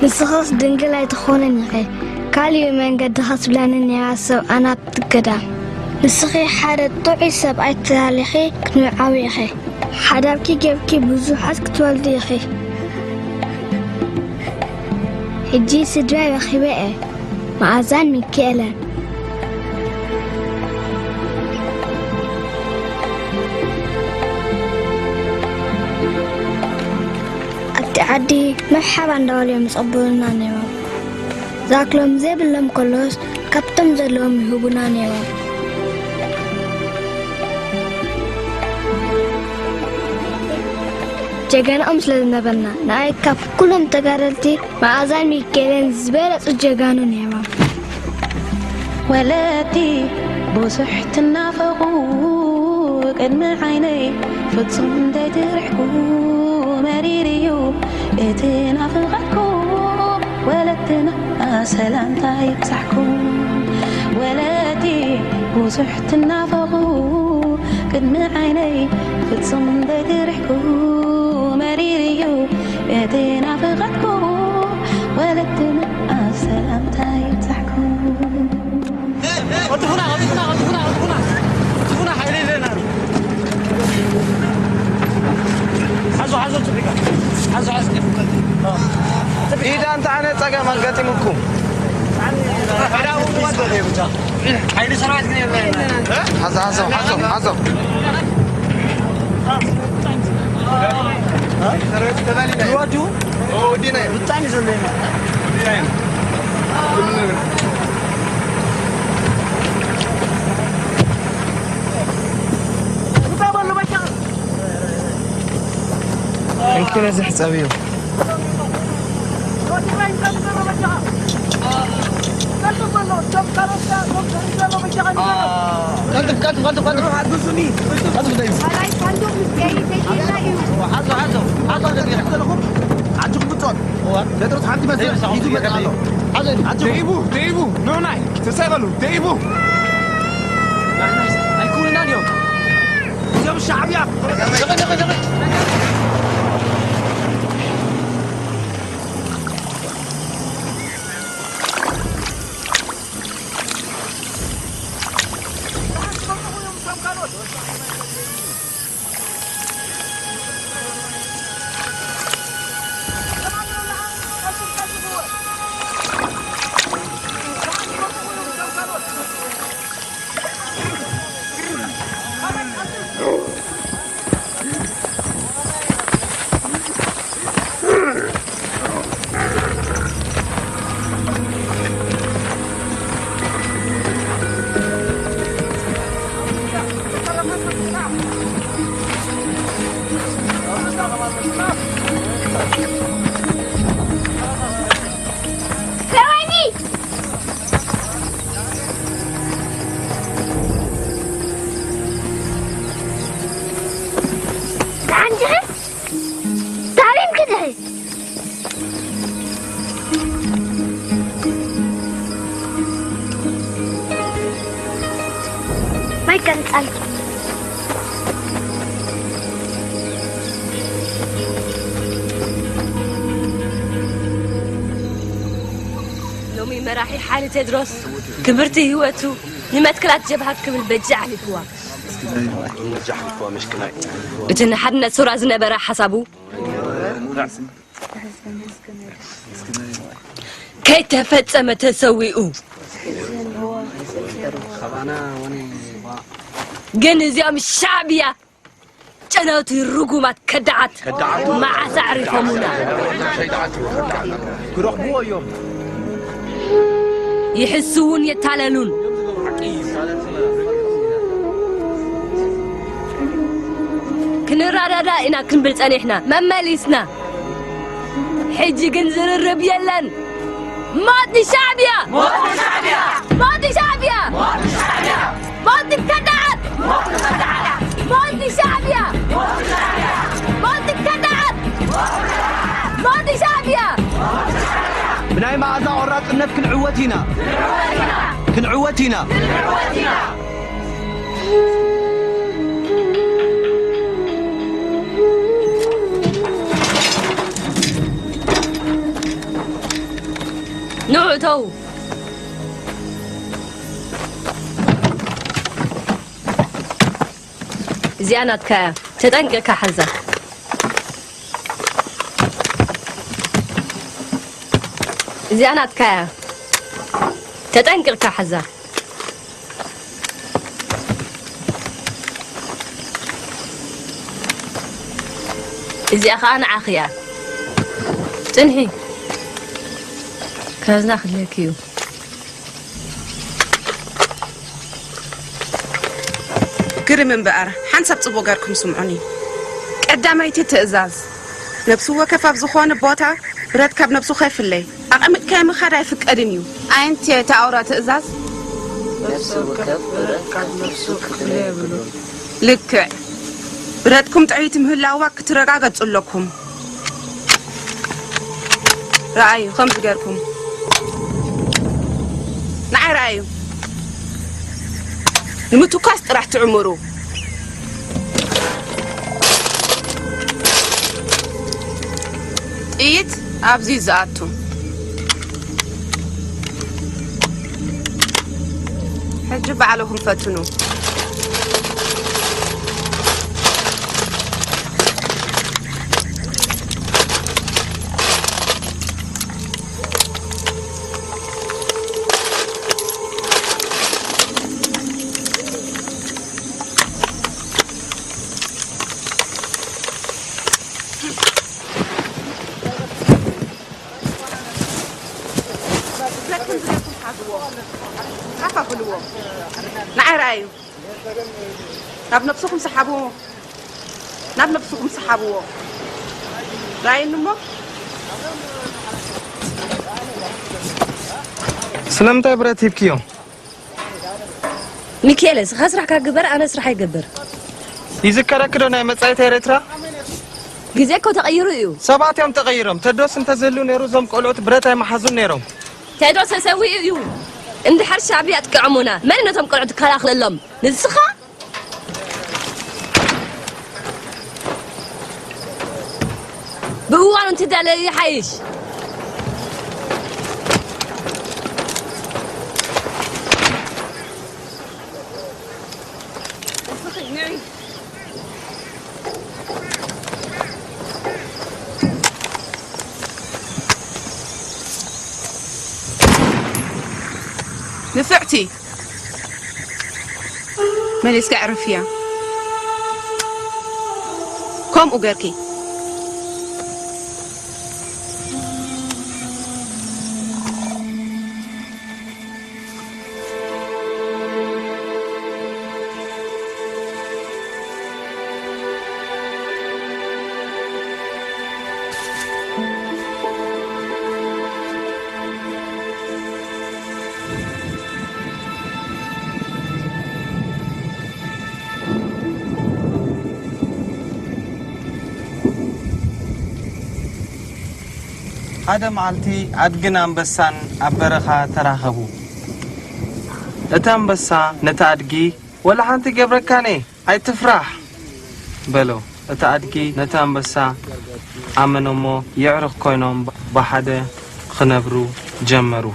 ንስኽስ ድንግል ኣይትኾንን ኢኺ። ካልእ መንገዲ ክትብለኒ ነይራ ሰብ ኣናብቲ ገዳም። ንስኺ ሓደ ጥዑይ ሰብኣይ ተላሊኺ ክትምርዓዊ ኢኺ። ሓዳርኪ ጌርኪ ብዙሓት ክትወልዲ ኢኺ። ሕጂ ስድራይ ረኺበ እየ። መኣዛን ሚካኤልን። ኣብቲ ዓዲ መርሓባ እንዳበሉ እዮም ዝጸበሉና ነይሮም። ዝኣክሎም ዘይብሎም ከሎስ ካብቶም ዘለዎም ይህቡና ነይሮም። ጀጋናኦም ስለ ዝነበርና ንኣይ ካብ ኩሎም ተጋደልቲ መኣዛን ሚካኤልን ዝበለጹ ጀጋኑ ነይሮም። ወለዲ ብዙሕ ትናፈቑ ቅድሚ ዓይነይ ፍጹም ዘይትርሕቁ መሪር እዩ እቲ ናፍቐትኩ ወለድና ሰላምታ ይብጻሕኩም ወለዲ ብዙሕ ትናፈቑ ቅድሚ ዓይነይ ፍጹም ዘይትርሕቁ መሪር እዩ እቲ ናፍቐትኩ ወለድና ሰላምታ ይብጻሕኩም። ቀልጥፉና ቀልጥፉና ቀልጥፉና ቀልጥፉና ቀልጥፉና ሓይሊ የለና። ሓዞ ሓዞ ጽሒካ ሓዞ ሓዞ ኢዳ እንተዓነ ጸገም ኣጋጢሙኩም ሓይሊ ሰራዊት ግን የለና። ሓዞ ሓዞ ሓዞ ሓዞ ይወዱ ወዲና ብጣዕሚ ዘሎ እንኪ ነዚ ሕጸብዮ። ደይቡ ደይቡ ንዑናይ ተሰበሉ ደይቡ ኣይኩንናን እዮም እዚኦም ሻዕብያ ማይ ቀንጻል ሎሚ መራሒ ሓይሊ ቴድሮስ ክብርቲ ህይወቱ ንመትከላት ጀብሃ ክብል በጃ ኣሕሊፍዋ። እቲ ንሓድነት ሶራ ዝነበረ ሓሳቡ ከይተፈጸመ ተሰዊኡ። ግን እዚኦም ሻዕብያ ጨነውቲ ርጉማት ከዳዓት መዓስ ኣዕሪፎሙና። ክረኽብዎ እዮም። ይሕስዉን የታለሉን። ክንረዳዳ ኢና ክንብል ጸኒሕና መመሊስና። ሕጂ ግን ዝርርብ የለን። ሞት ንሻዕብያ! ሞት ንሻዕብያ! ሞት ንሻዕብያ! ሞት ንሻዕብያ! ሞት ንከዳዓት! ሞት ንከዳዓት! ሞት ንሻዕብያ! ሞት ንከዳዓት! ሞት ንሻዕብያ! ብናይ መኣዛ ቆራጽነት ክንዕወት ኢና! ክንዕወት ኢና! ው። እዚኣ ናትካ እያ። ተጠንቂቕካ ሓዛ። እዚኣ ናትካ እያ። ተጠንቂቕካ ሓዛ። እዚኣ ኸኣ ንዓኺ እያ። ጽንሒ። ካዝና ክድለኪ እዩ። ግርም እምበኣር፣ ሓንሳብ ጽቡቕ ገርኩም ስምዑኒ። ቀዳመይቲ ትእዛዝ፣ ነፍሲ ወከፍ ኣብ ዝኾነ ቦታ ብረት ካብ ነብሱ ከይፍለይ፣ ኣቐሚጥካዮ ምኻድ ኣይፍቀድን እዩ። ኣየንቲ እታ ኣውራ ትእዛዝ? ነፍሲ ወከፍ ብረት ካብ ነፍሱ ክፍለ የብሉን። ልክዕ። ብረትኩም ጥዕይቲ ምህላዋ ክትረጋገጹ ኣለኩም። ረኣዩ፣ ከምዚ ገርኩም። ንዓይ ረኣዩ። ንምትኳስ ጥራሕ ትዕምሩ። ጥይት ኣብዚ እዩ ዝኣቱ። ሕጂ ባዕልኹም ፈትኑ። ንዓይ ረኣዩ። ናብ ነብስኹም ሰሓብዎ። ናብ ነብስኹም ሰሓብዎ። ራእይኒ እሞ። ስለምንታይ ብረት ሂብክዮ? ሚካኤለ፣ ንስኻ ስራሕካ ግበር፣ ኣነ ስራሕ ይገብር። ይዝከረኪ ዶ ናይ መጻኢት ኤርትራ? ግዜ እኮ ተቐይሩ እዩ። ሰባት እዮም ተቐይሮም። ተድሮስ እንተዝህሉ ነይሩ፣ እዞም ቆልዑት ብረት ኣይመሓዙን ነይሮም። ቴድሮስ ተሰዊኡ እዩ። እንድሕር ሻዕብያ ኣጥቂዖሙና፣ መን ነቶም ቆልዑት ክከላኸለሎም? ንስኻ? ብእዋኑ እንትደለዩ ይሓይሽ። ንፍዕቲ። መሊስካ ዕርፍያ። ከምኡ ገርኪ። ሓደ መዓልቲ ኣድግን ኣንበሳን ኣብ በረኻ ተራኸቡ። እቲ ኣንበሳ ነቲ ኣድጊ፣ "ወላ ሓንቲ ገብረካን እየ፣ ኣይትፍራሕ!" በሎ። እቲ ኣድጊ ነቲ ኣንበሳ ኣመኖ እሞ የዕሩኽ ኮይኖም ብሓደ ክነብሩ ጀመሩ።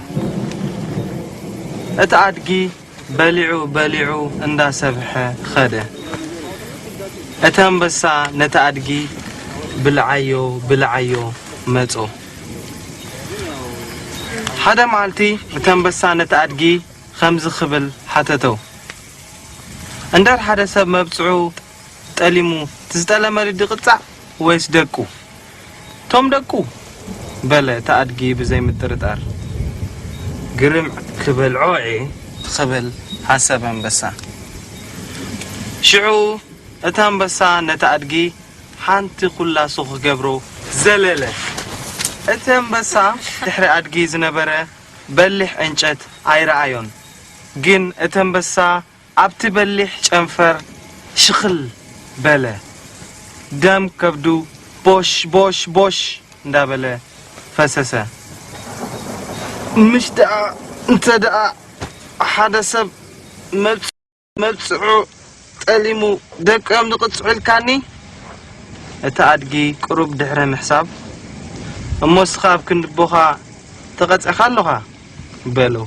እቲ ኣድጊ በሊዑ በሊዑ እንዳሰብሐ ኸደ። እቲ ኣንበሳ ነቲ ኣድጊ "ብልዓዮ፣ ብልዓዮ" መጾ። ሓደ መዓልቲ እቲ ኣንበሳ ነቲ ኣድጊ ከምዚ ክብል ሓተቶ፣ "እንድሕር ሓደ ሰብ መብጽዑ ጠሊሙ፣ እቲ ዝጠለመሉ ድዩ ክቕጻዕ ወይስ ደቁ?" "እቶም ደቁ" በለ እቲ ኣድጊ ብዘይ ምጥርጣር። "ግርም ክበልዖ እየ" ክብል ሓሰበ ኣንበሳ። ሽዑ እቲ ኣንበሳ ነቲ ኣድጊ ሓንቲ ኩላሱ ክገብሮ ዘለለ። እቲ ኣንበሳ ድሕሪ ኣድጊ ዝነበረ በሊሕ ዕንጨት ኣይረኣዮን። ግን እቲ ኣንበሳ ኣብቲ በሊሕ ጨንፈር ሽኽል በለ። ደም ከብዱ ቦሽ ቦሽ ቦሽ እንዳበለ ፈሰሰ። "ምሽ ደኣ፣ እንተ ደኣ ሓደ ሰብ መብጽ-፣ መብጽዑ ጠሊሙ፣ ደቁ እዮም ዝቕጽዑ ኢልካኒ?" እቲ ኣድጊ ቁሩብ ድሕሪ ምሕሳብ፣ "እሞ እስኻ ኣብ ክንዲ ኣቦኻ ተቐጺዕካ ኣለኻ?" በለው።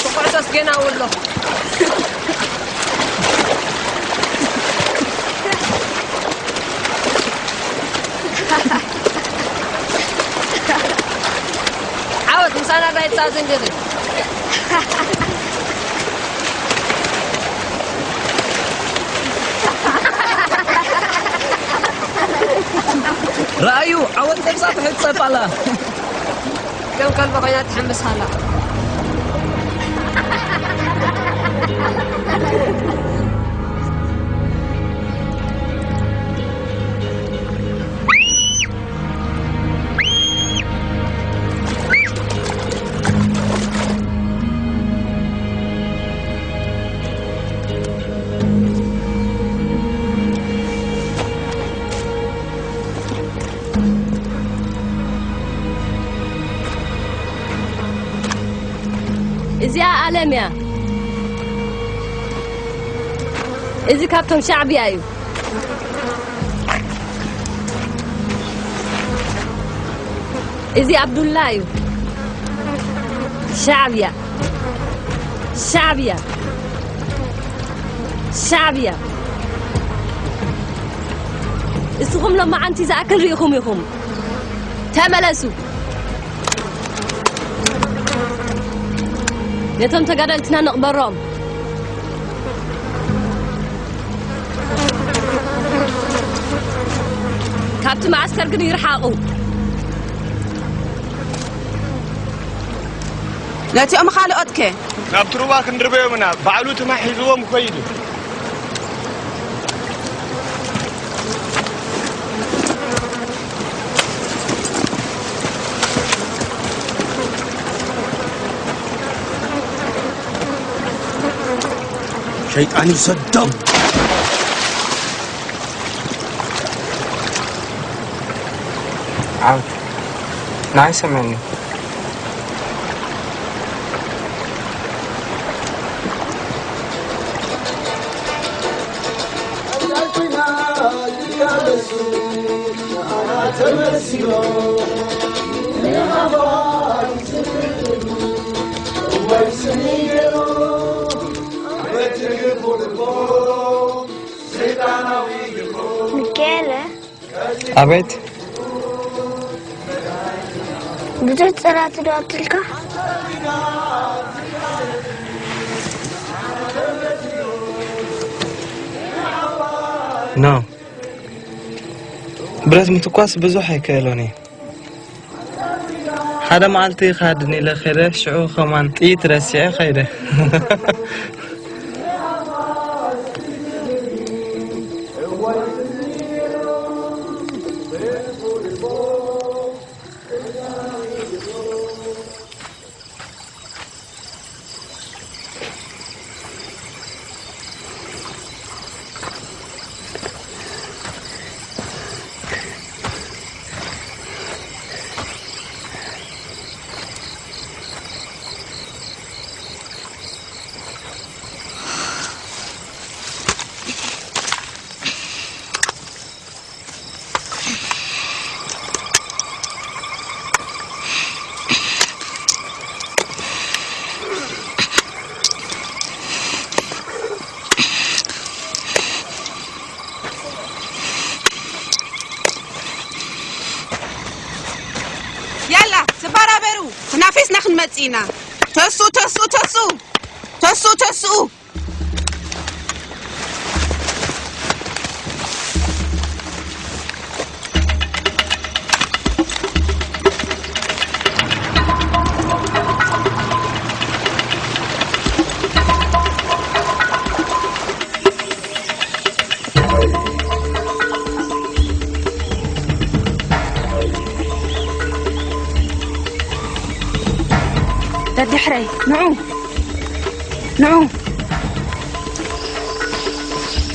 ኩዕሶስ ገና ውሎ። ዓወት ምሳና ዳይጻዘን ገለ። ረኣዩ፣ ዓወት ገጻ ትሕጸብ ኣላ። ከም ከልቢ ኮይና ትሕምስ ኣላ። እዚኣ ኣለም እያ። እዚ ካብቶም ሻዕብያ እዩ። እዚ ኣብዱላ እዩ። ሻዕብያ፣ ሻዕብያ፣ ሻዕብያ። እስኹም ሎማዓንቲ ዝኣክል ርኢኹም ኢኹም። ተመለሱ። ነቶም ተጋደልትና ንቕበሮም። ካብቲ መዓስከር ግን ይርሓቑ። ነቲኦም ካልኦት ከ? ናብቲ ሩባ ክንድርበዮም ኢና። ባዕሉ ትማሕ ሒዝዎም ይኸይድ እዩ። ሸይጣን ይሰዶም። ዓወት ንዓይ ሰምዐኒ። ሚካኤለ። ኣቤት። ብዙሕ ጽራት ዶ ኣብትልካ? ኖ። ብረት ምትኳስ ብዙሕ ኣይክእሎን እየ። ሓደ መዓልቲ ክሃድን ኢለ ከይደ፣ ሽዑ ከማን ጥይት ረሲዐ ከይደ። ያላ ተባራበሩ፣ ተናፊስና ክንመጽእ ኢና። ተስኡ፣ ተስኡ፣ ተስኡ፣ ተስኡ፣ ተስኡ። ደድሕረይ ንዑ፣ ንዑ።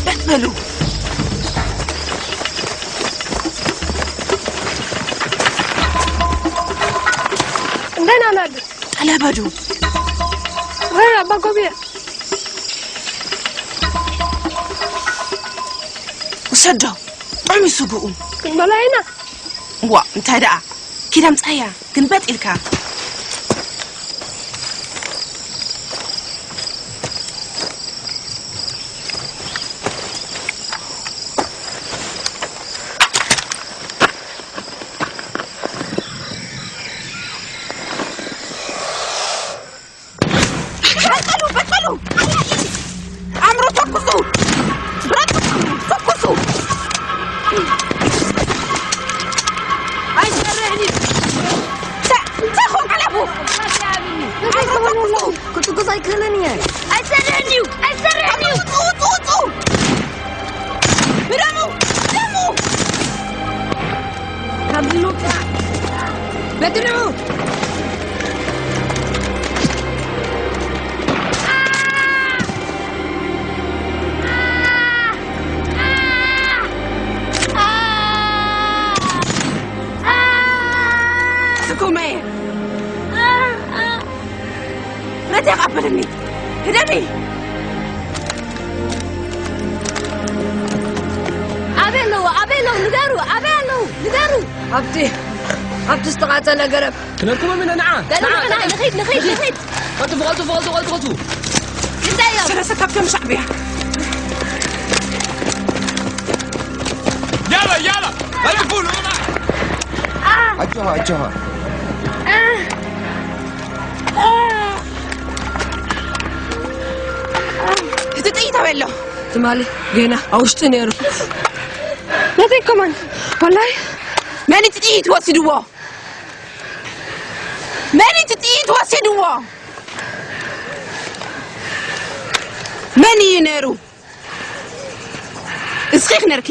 ደስ በሉ። እንደና ጠለበዱ። ወይ ኣባ ጎብየ። ውሰዶ። ጥዑም እዩ ስግኡ። ክንበላ ኢና። እዋ፣ እንታይ ደኣ? ኪድ ኣምጻያ። ግልበጥ ኢልካ። በጠሉ፣ በጠሉ! ኣምሮ ተኩሱ! ብረት ተኩሱ! ኣይሰርሕን እዩ! እንታይ ኾን ቀለቡ? ኣምሮ ተኩሱ! ክትኩስ ኣይክእልን እየ። ኣይሰርሕን እዩ! ኣይሰርሕን እዩ! ውጹ፣ ውጹ፣ ውጹ! ህደሙ! ህደሙ! ካብዚ ንውጻእ! በድልዑ! ስኩመ! ረድያ ቀብልኒ! ህደሚ! ኣበይ ኣለዉ? ኣበይ ኣለዉ? ንገሩ! ኣበይ ኣለዉ? ንገሩ! ኣብቲ ኣብቲ ዝተቓጸለ ገረብ። ክነርክቦም ኢና፣ ንዓ! በሉ ንዓ፣ ንዓ፣ ንዓ! ንኺድ፣ ንኺድ፣ ንኺድ! ቀልጥፉ፣ ቀልጥፉ፣ ቀልጥፉ፣ ቀልጥፉ! ግዳዮም! ሰለስተ ካብቶም ሻዕብያ! ያላ፣ ያላ! ቀልጥፉ፣ ንዓ! ኣጆኻ፣ ኣጆኻ! እቲ ጥይት ኣበይ ኣሎ? ትማሊ ገና ኣብ ውሽጢ ነይሩ። ነተይ ከማን፣ ወላይ። መን እቲ ጥይት ወሲድዎ? መን እቲ ጥይት ወሲድዎ? መን እዩ ነይሩ? እስኺ ክነርኪ።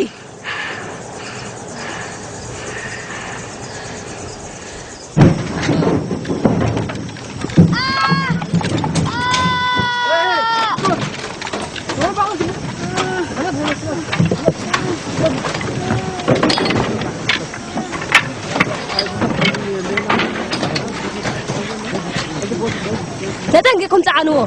ተጠንቂቕኩም ጸዓንዎ።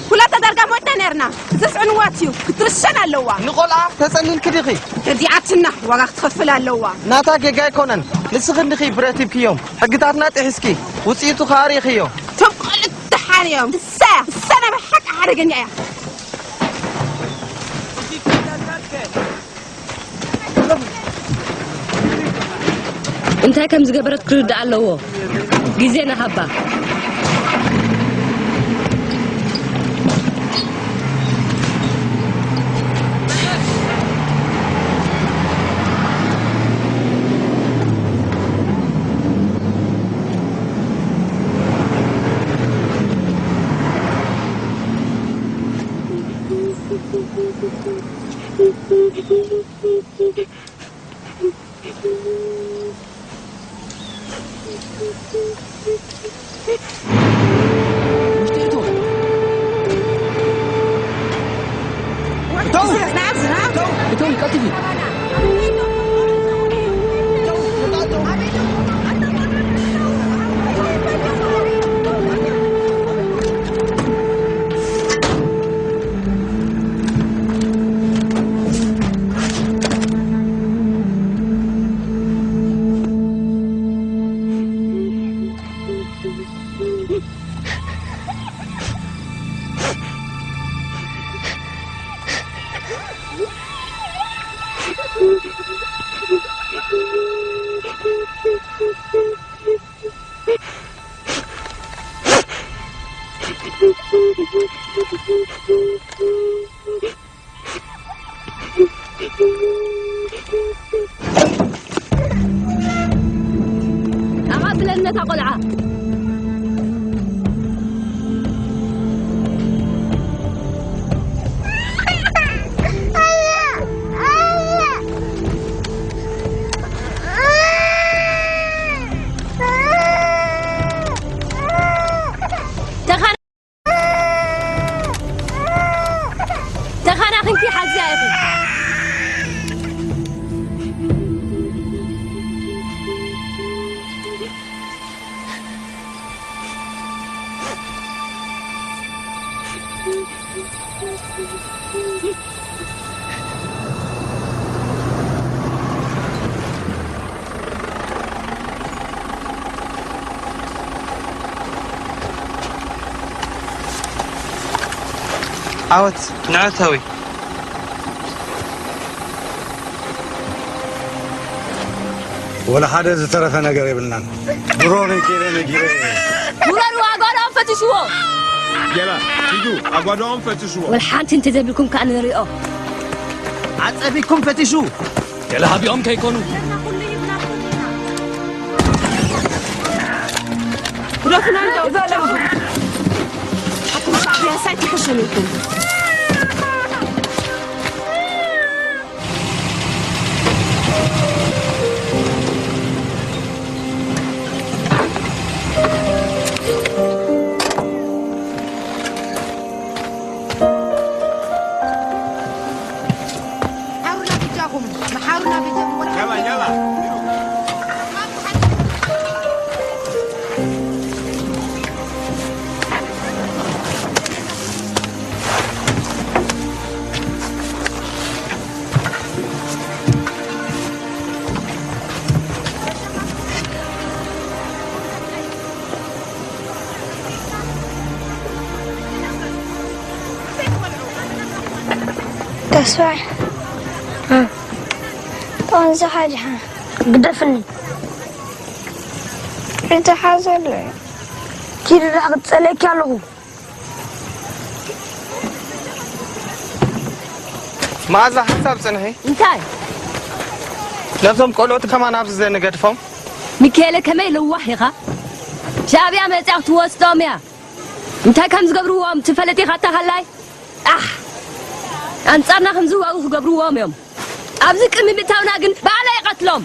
ኩላታ ዳርጋ ሞትና ነርና። ዘስዕንዋት እዩ። ክትርሸን ኣለዋ። ንቆልዓ ተጸሊልኪ ዲኺ? ከዚኣትና ዋጋ ክትኸፍል ኣለዋ። ናታ ጌጋ ኣይኮነን። ንስኺ እንዲኺ ብረት ሂብክዮም። ሕግታትና ጥሒስኪ። ውጽኢቱ ከኣ ርኢኽዮ። እቶም ቆልዑት ደሓን እዮም። እሳ፣ እሳ ናይ ብሓቂ ሓደገኛ እያ። እንታይ ከም ዝገበረት ክርዳእ ኣለዎ። ግዜ ንሃባ። ኣቐብለኒ ነታ ቆልዓ። ዓወት ንዕወት። ወላ ሓደ ዝተረፈ ነገር የብልናን። ድሮ ነንኬለ ነጊረ። ውረዱ፣ ኣጓድኦም ፈትሽዎ። የላ፣ ሂዱ፣ ኣጓድኦም ፈትሽዎ። ወላ ሓንቲ እንተዘይብልኩም ከኣ ንሪኦ። ዓጸቢኩም ፈትሹ። ገለ ሃቢኦም ከይኮኑ። ግደፉና እንዶ። ኣቱም ሻዕብያ ሳይ ትሕሽኑ ኢኹም። ሓሩና በጃኹም፣ ሓሩና በጃኹም፣ ወላ ሓንቲ የላ። ተስፋይ፣ እ። ጦንዝኻ ድሓን ግደፍኒ። ሒዝኻ ዘሎ እዩ። ኪድ ደኣ ክጸልየኪ ኣለኹ። መኣዛ ሓንሳብ ጽንሒ። እንታይ? ነብዞም ቆልዑት ከማን ኣብዚ ዘይንገድፎም? ሚካኤለ፣ ከመይ ለዋህ ኢኻ? ሻዕብያ መጽያ ክትወስዶም እያ። እንታይ ከም ዝገብርዎም ትፈልጥ ኢኻ ኣታ ሃላይ? ኣሕ! ኣንጻርና ከም ዝዋጉ ክገብርዎም እዮም። ኣብዚ ቅድሚ ምእታውና ግን ባዕላ ይቐትሎም።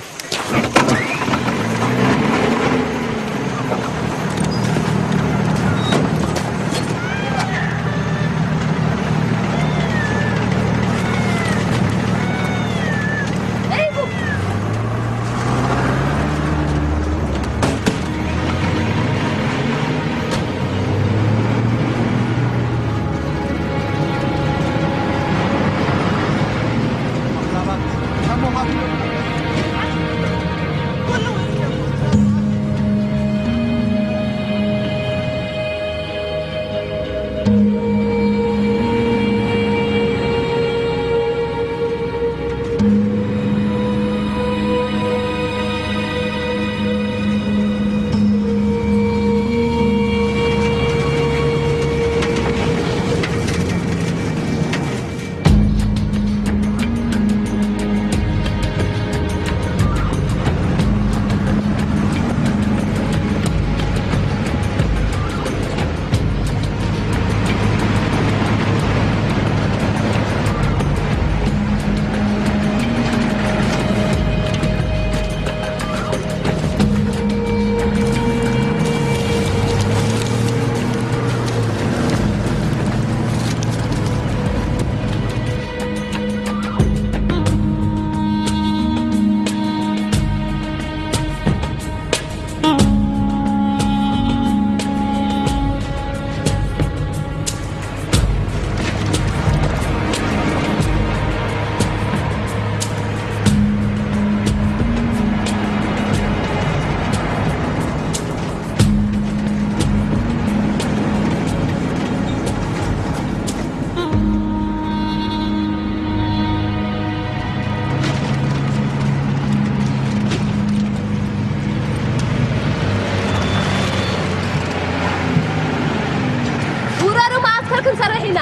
ውረዱ፣ መዓስከር ክንሰርሕ ኢና።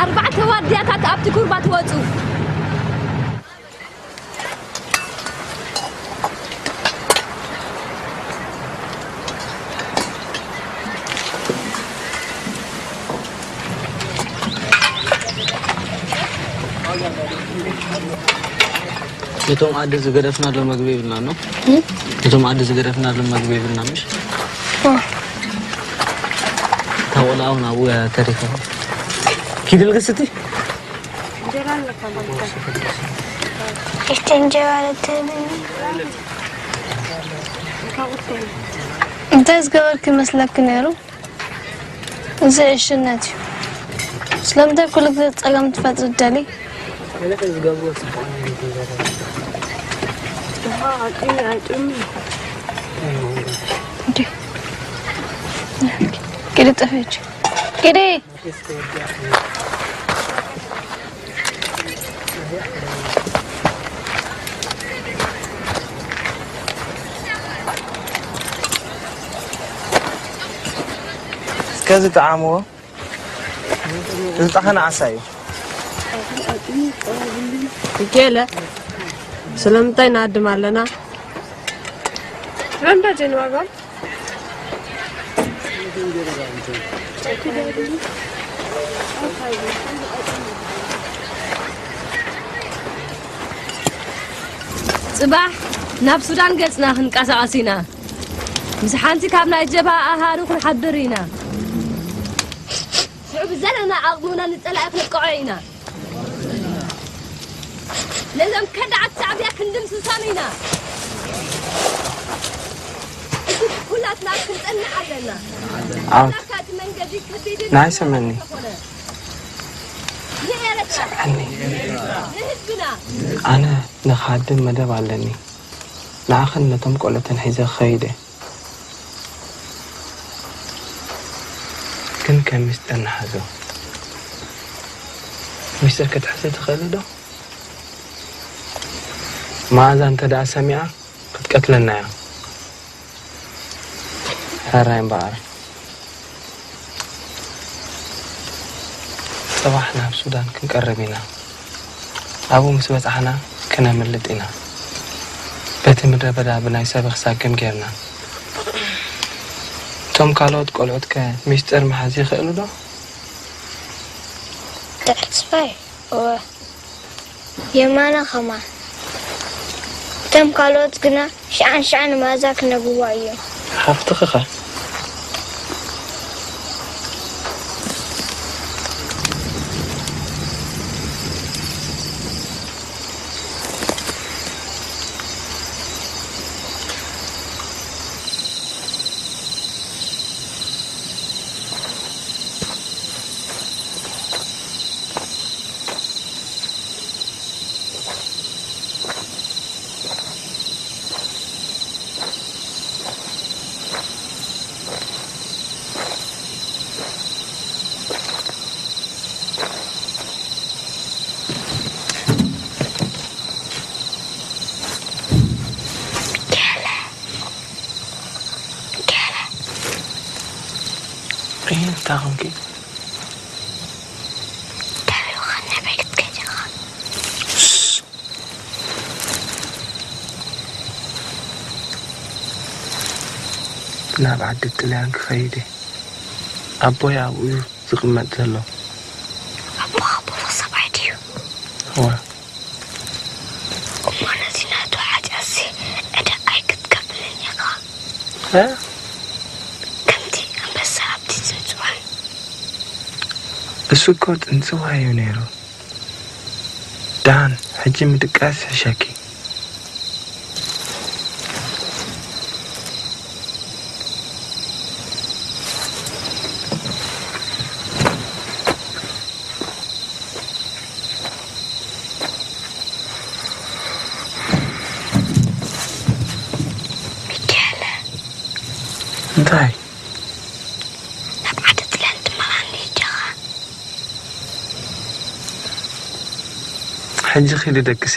ኣርባዕተ ዋርድያታት ኣብቲ ኩርባ ትወጹ። ነቶም ዓዲ ዝገደፍናሎም መግቢ የብልናን ነው? እም? ነቶም ዓዲ ዝገደፍናሎም መግቢ የብልና ምሽ? እ። እታ ቆልዓ እውን ኣብኡ እያ ተሪፋ። ኪዲ ልግስቲ? እሽቲ እንጀራ ልትህብኒ። እንታይ ዝገበርክ ይመስለኪ ነይሩ? እዚ ዕሽነት እዩ። ስለምንታይ ኩሉ ግዜ ጸገም ትፈጥሪ ትደሊ? ገለ ዝገብሮ ጽቡቕ ነገር ይዘረብ። ውሃ ኣጥሚ ኣይጥሚ። እንዴ? ኪዲ ጠፈች። ኪዲ። እስከ ዝጠዓምዎ። እዚ ጣኸና ዓሳ እዩ። ሚካኤለ፣ ስለምንታይ ንኣድም ኣለና? ረንዳ ጀንባባል። ጽባሕ ናብ ሱዳን ገጽና ክንቀሳቐስ ኢና። ምስ ሓንቲ ካብ ናይ ጀብሃ ኣሃዱ ክንሓብር ኢና። ሽዑ ብዘለና ዓቕምና ንጸላኢ ክንቀዖ ኢና። ነዞም ከዳዓት ሻዕብያ ክንድምስሶም ኢና። እቲ ኩላትና ክንጸንዕ ኣለና። ዓወት። ናካ እቲ መንገዲ ከቢድን ናይ ሰመኒ። ዝኾነ ንኤረትራ፣ ሰምዐኒ። ንህዝብና። ኣነ ንኻድም መደብ ኣለኒ። ንዓኽን ነቶም ቆልዑትን ሒዘ ክኸይድ እየ። ግን ከም ሚስጥር ንሓዞ። ሚስጥር ክትሕዚ ትኽእሊ ዶ? መኣዛ እንተ ደኣ ሰሚዓ ክትቀትለና እያ። ሕራይ እምበኣር። ጽባሕ ናብ ሱዳን ክንቀርብ ኢና። ኣብኡ ምስ በጻሕና ክነምልጥ ኢና። በቲ ምድረ በዳ ብናይ ሰበኽ ሳግም ጌርና። እቶም ካልኦት ቆልዑትከ ሚስጥር ምሓዝ ይኽእሉ ዶ? ተስፋይ፣ እወ። የማነ ኸማን። እቶም ካልኦት ግና ሽዓን ሽዓን ንመኣዛ ክነግርዋ እዮም። ሓፍትኺ ኸ? እንታይ ኾንኪ? ደዊልካ ናበይ ክትከይድ ኢኻ? ናብ ዓዲ ጥልያን ክኸይድ እየ። ኣቦይ ኣብኡ እዩ ዝቕመጥ ዘሎ። ኣቦኻ ብሩኽ ሰብኣይ ድዩ? እወ። እሞ ነዚ ናቱ ሓጢኣትሲ ዕዳ ኣይክትከፍልን ኢኻ። እ? ከምቲ ኣንበሳ ኣብቲ ጽንጽዋይ። እሱ እኮ ጽንጽዋይ እዩ ነይሩ። ደሓን፣ ሕጂ ምድቃስ ይሕሸኪ። ሚካኤለ። እንታይ? ናብ ዓዲ ጥልያን ትመራኒ ዲኻ? ሕጂ ኺዲ ደቅሲ።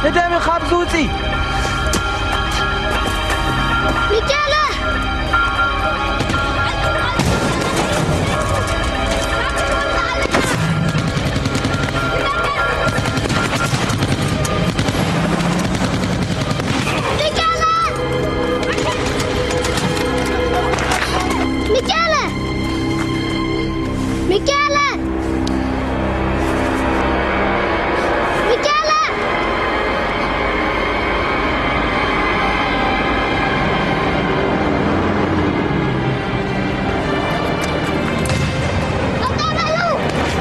ህደሚ ካብዚ ውፂ። ሚካኤለ! ሚካኤለ! ሚካኤለ! ሚካኤለ!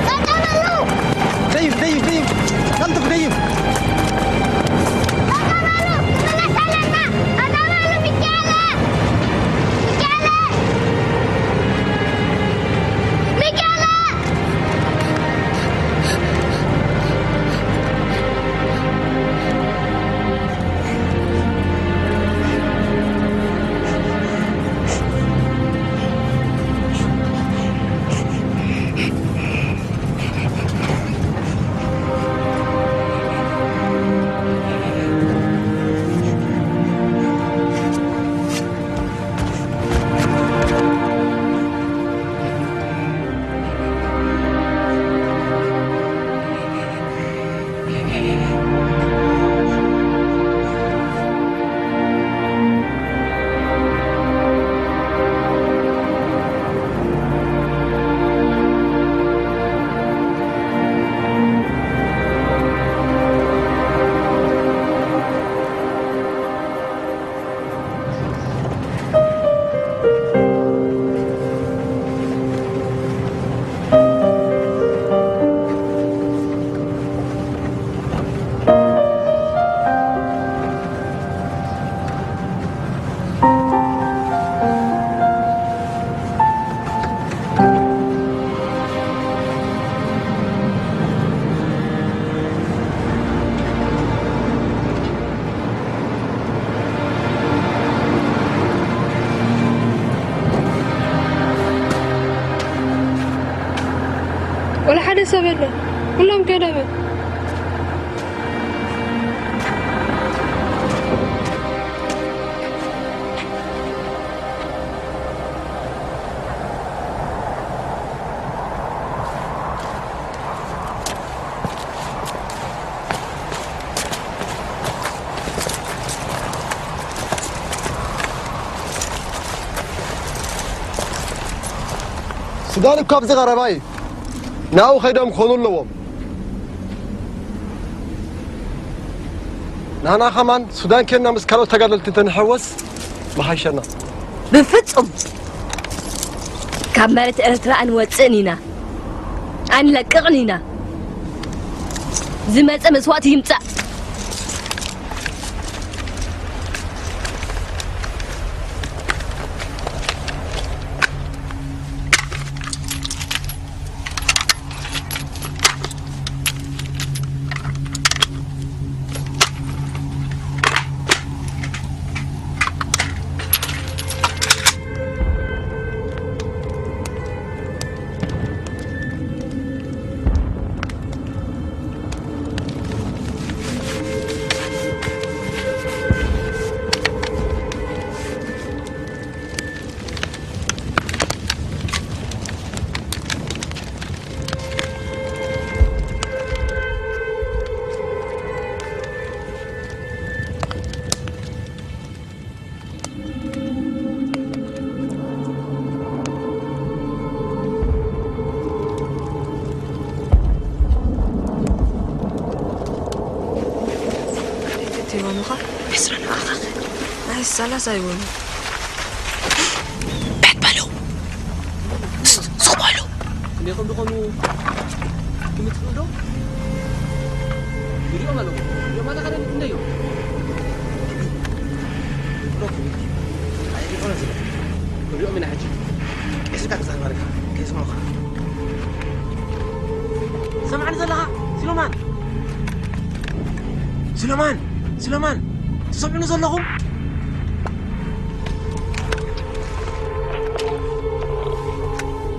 ሚካኤለ! ደይብ፣ ደይብ፣ ደይብ! ቀልጥፍ፣ ደይብ! ሚካኤለ! ወላ ሓደ ሰብ የለን። ኩሎም ከደመ። ሱዳን እኮ ኣብዚ ቀረባ እዩ። ናብኡ ከይዶም ክኾኑ ኣለዎም። ንሕና ከማን ሱዳን ኬንና ምስ ካልኦት ተጋደልቲ እንተንሕወስ ምሓሸና። ብፍጹም! ካብ መሬት ኤርትራ ኣንወጽእን ኢና። ኣንለቅቕን ኢና። ዝመጸ መስዋእቲ ይምጻእ። ትይቦምኻ ዕስራ ንዓኻ ናይ ሰላሳ ይበሉ። ብሕት በሉ። ሱቕ በሉ። ክንደይ ከም ዝኾኑ ትምትፍኡ ዶ? ንሪኦም ኣለኹ። ንሪኦም ኣለኻ ዶ? ክንደይ እዮም? ዶ ክብል? ኣይ፣ ይኾነ ዝብል። ንሪኦም ኢና ሕጂ። ቄስካ ክዛረብ ኣለካ። ከይስምዑኻ። ሰምዓኒ ዘለኻ? ሲሎማን! ሲሎማን! ሲሎማን! ትሰምዑኒ ዘለኹም?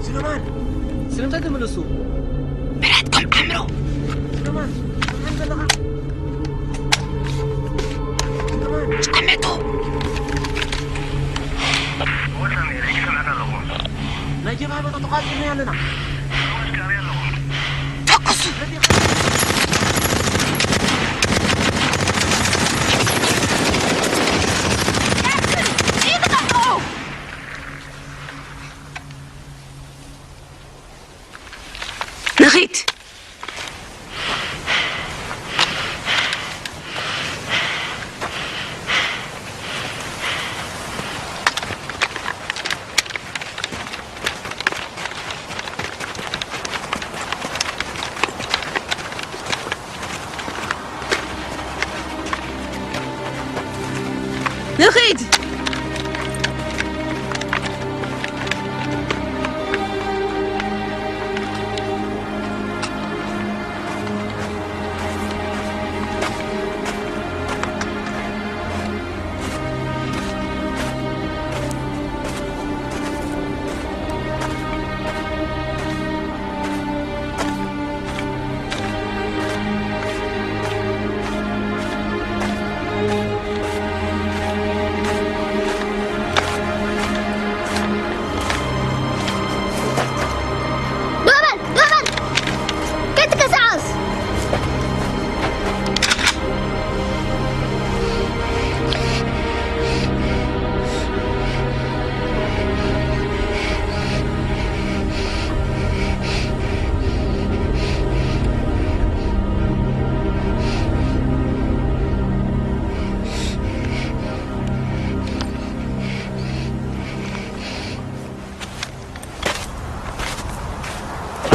ሲሎማን! ስለምንታይ ትምልሱ? ብረትኩም ዓምሩ! ሲሎማን! ሰምዓኒ ዘለኻ? ፋልጥና ኣለና። ተኩሱ። ንኺድ። ንኺድ። ዶበል! ዶበል! ከይትንቀሳቐስ!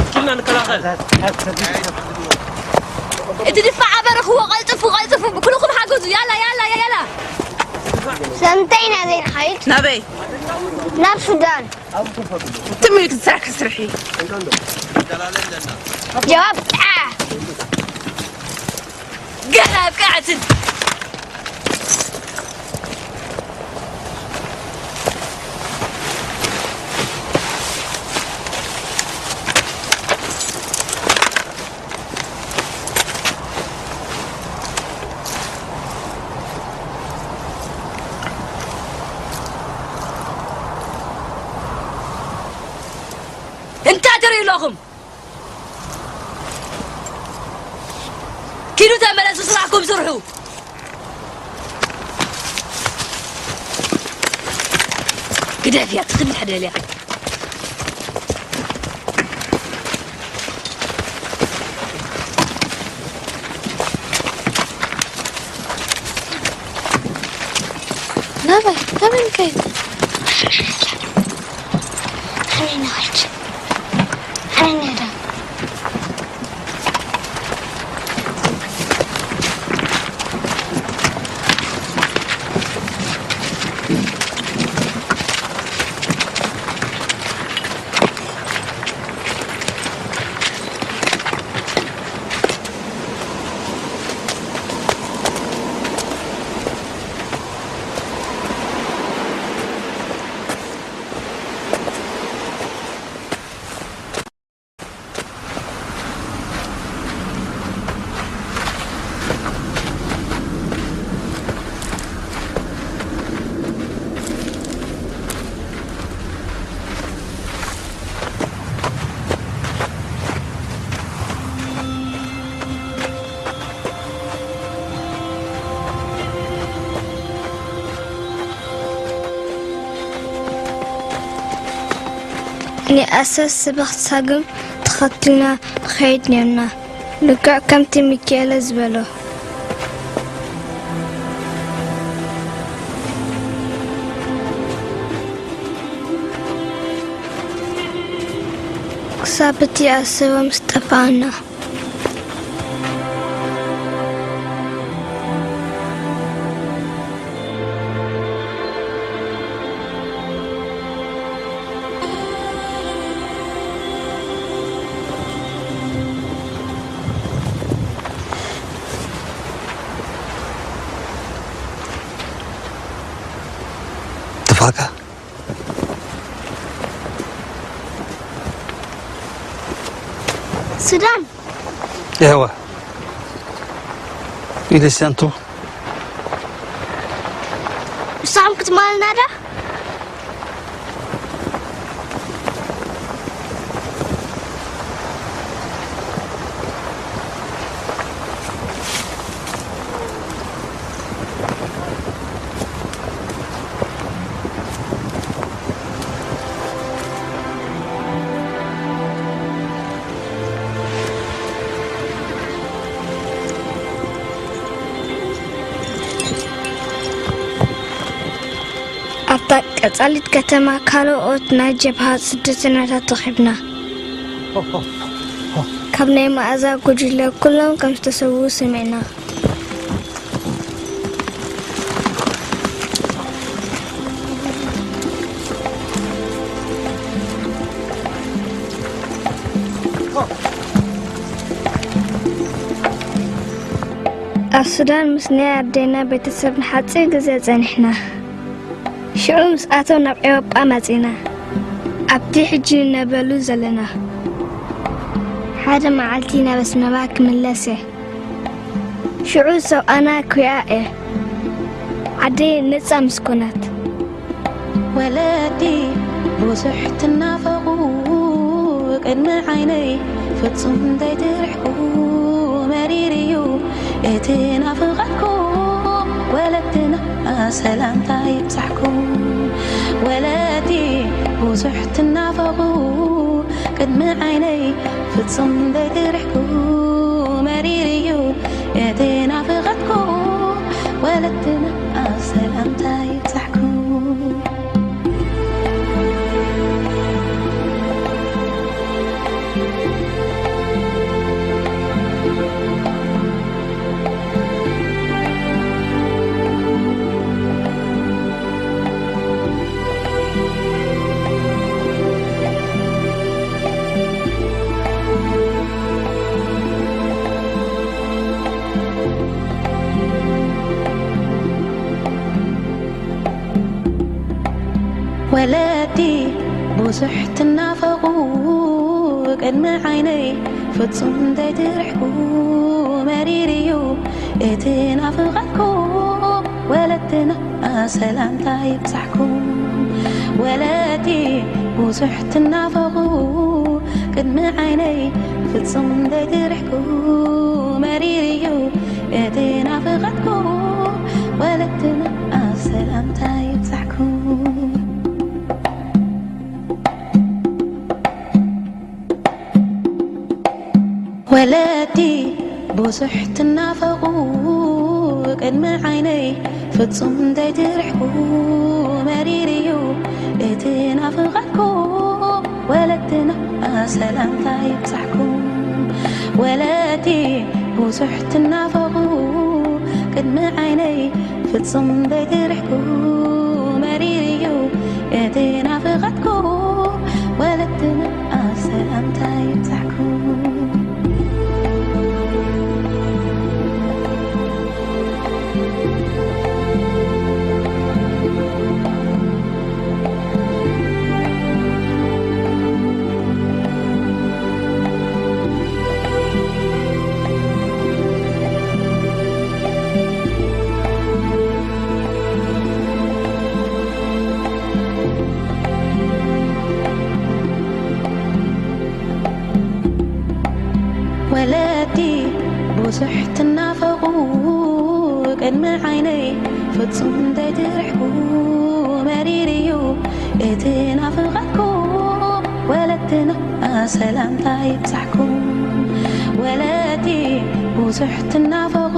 ጅምና ንከላኸል። እቲ ድፋዕ ኣበርኽዎ፣ ቀልጥፉ፣ ቀልጥፉ፣ ኩልኹም ሓገዙ። ያላ፣ ያላ፣ ያላ። ሰምተይ ኢና ዘይንኸይድ። ናበይ? ናብ ሱዳን። ትም ኢልኪ ስራሕኪ ስርሒ። ጀዋብ። ገና ኣብቅዓትን። እንታይ ትርእዩ ኣለኹም? ኪዱ ተመለሱ፣ ስራሕኩም ስርሑ። ግደፍያ፣ ትኽእል ሕደልያ። ናባይ፣ ናባይ ንከይድ? ኣነ ንኸይድ። ኣነ ንዳ። ንኣሰስ ስብኽቲ ሳግም ተኸቲልና ንኸይድ ኔርና፣ ልክዕ ከምቲ ሚኪኤለ ዝበሎ። ክሳብ እቲ ኣሰቦ ምስ ጠፍኣና። ተፋካ። ሱዳን። እወ። ኢለስ ኣንቱ። ንስኹም ክትማልና ዶ? ኣብታ ቀጻሊት ከተማ ካልኦት ናይ ጀብሃ ስደተኛታት ረኺብና። ካብ ናይ መኣዛ ጉጅለ ኩሎም ከም ዝተሰዉ ሰሚዕና። ኣብ ሱዳን ምስ ናይ ኣዴና ቤተሰብ ንሓጺር ግዜ ጸኒሕና። ሽዑ ምስኣቶም ናብ ኤውሮጳ መጺና። ኣብቲ ሕጂ ንነብረሉ ዘለና። ሓደ መዓልቲ ናብ ኣስመራ ክምለስ እየ። ሽዑ ሰብኣና ክሪኣ እየ። ዓደይ ነጻ ምስ ኮነት። ወለዲ ብዙሕ ትናፈቑ ቅድሚ ዓይነይ ፍጹም ዘይትርሕቁ መሪር እዩ እቲ ናፍቐትኩም ወለድና ሰላምታ ይብጻሕኩም። ወለዲ ብዙሕ ትናፈቑ ቅድሚ ዓይነይ ፍጹም ዘይትርሕቁ መሪር እዩ እቲ ናፍቐትኩም ወለድና ሰላምታ ይብጻሕኩም። ወለዲ ብዙሕ ትናፈቑ ቅድሚ ዓይነይ ፍጹም ዘይትርሕቁ መሪር እዩ እቲ ናፍቐትኩም ወለድና ሰላምታ ይብጻሕኩም። ወለዲ ብዙሕ ትናፈቑ ቅድሚ ዓይነይ ፍጹም ዘይትርሕቁ መሪር እዩ እቲ ናፍቐትኩም ወለድና ሰላምታ ይብጻሕኩም። ወለዲ ብዙሕ ትናፈቑ ቅድሚ ዓይነይ ፍጹም ዘይትርሕቁ መሪር እዩ እቲ ናፍቐትኩም ወለድና ሰላምታ ይብጻሕኩም። ወለዲ ብዙሕ ትናፈቑ ቅድሚ ዓይነይ ፍጹም ዘይትርሕቁ መሪር እዩ እቲ ናፍቐትኩም ወለድና ሰላምታ ይብጻሕኩም። ወለዲ ብዙሕ ትናፈቑ ቅድሚ ዓይነይ ፍጹም ዘይትርሕቁ መሪር እዩ እቲ ናፍቐትኩም ወለድና ሰላምታ ይብጻሕኩም። ወለዲ ብዙሕ ትናፈቑ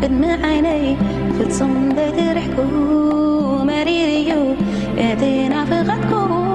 ቅድሚ ዓይነይ ፍጹም ዘይትርሕቁ መሪር እዩ እቲ ናፍቐትኩም